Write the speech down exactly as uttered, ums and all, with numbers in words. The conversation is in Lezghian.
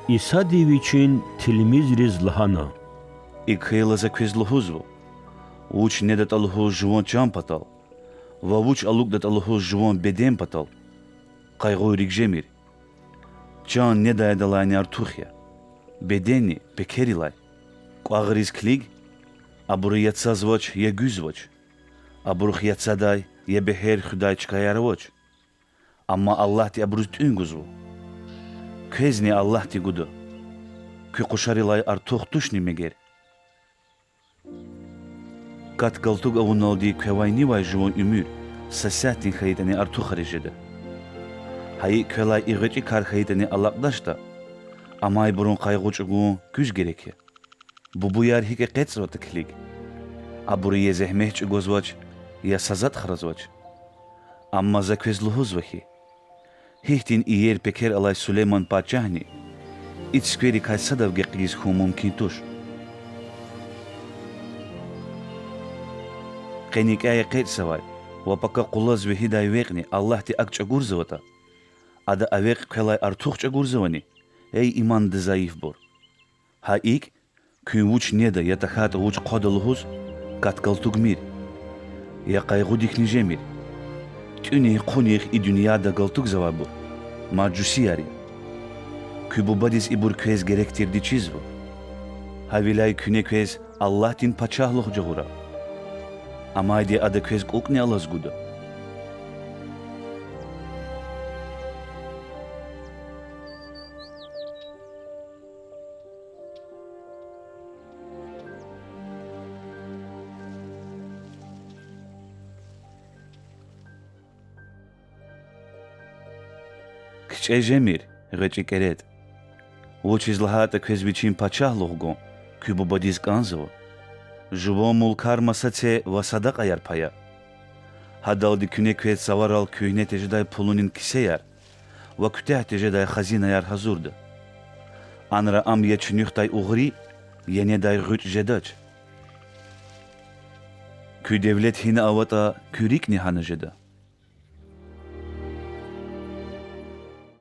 Исади Вичин тилмизриз лагьана: ИкӀ хьайила За квез лугьузва: вуч недатӀа лугьуз жуван чан патал ва вуч алукӀдатӀа лугьуз жуван беден патал къайгъуйрик жемир. Чан недаядалайни артух я, беденни пекерилай. КӀвагъриз килиг: абуру я цазвач, я гуьзвач, абурухъ я цадай, я бегьер хуьдай чкаяр авач. Амма Аллагьди абуруз тӀуьн гузва. Квезни Аллагьди гуда. Куь къушарилай артух тушни мегер? Кат-галтуг авуналди квевай нивай жуван уьмуьр са сятдин хьайитӀани артухариз жеда. Гьа икӀ квелай и гъвечӀи кар хьайитӀани алакьдачтӀа, амайбурун къайгъу чӀугун куьз герек я? Бубуяр гьикӀ экъечӀзаватӀа килиг: абуру я зегьмет чӀугвазвач, я са затӀ хразвач. Амма За квез лугьузва хьи, гьихьтин иер пекер алай Сулейман пачагьни и цуькверикай садав гекъигиз хьун мумкин туш. Къе никӀяй экъечӀзавай ва пака къулаз вегьидай векьни Аллагьди акӀ чӀагурзаватӀа, Ада а векь квелай артух чӀагурзавани, эй иманда зайифбур? Гьа икӀ, куьн вуч неда я тахьайтӀа вуч хъвада лугьуз кат-галтугмир, я къайгъудикни жемир. ТӀуьнихъ-хъунихъ и дуьньяда галтугзавайбур мажусияр я. Куь Бубадиз ибур квез герек тирди чизва. Гьавиляй куьне квез Аллагьдин Пачагьлугъ жагъура. Амайди Ада квез кӀукӀни алаз гуда. КичӀе жемир, гъвечӀи кӀеретӀ. Вучиз лагьайтӀа квез Вичин Пачагьлугъ гун куь Бубадиз кӀанзава. Жуван мулкар маса це ва садакьаяр пая. Гьадалди куьне квез цаварал куьгьне тежедай пулунин кисеяр ва куьтягь тежедай хазинаяр гьазурда. Анра ам я чуьнуьхдай угъри, я недай гъуьтӀ жедач. Куь девлет гьина аватӀа, куь рикӀни гьана жеда.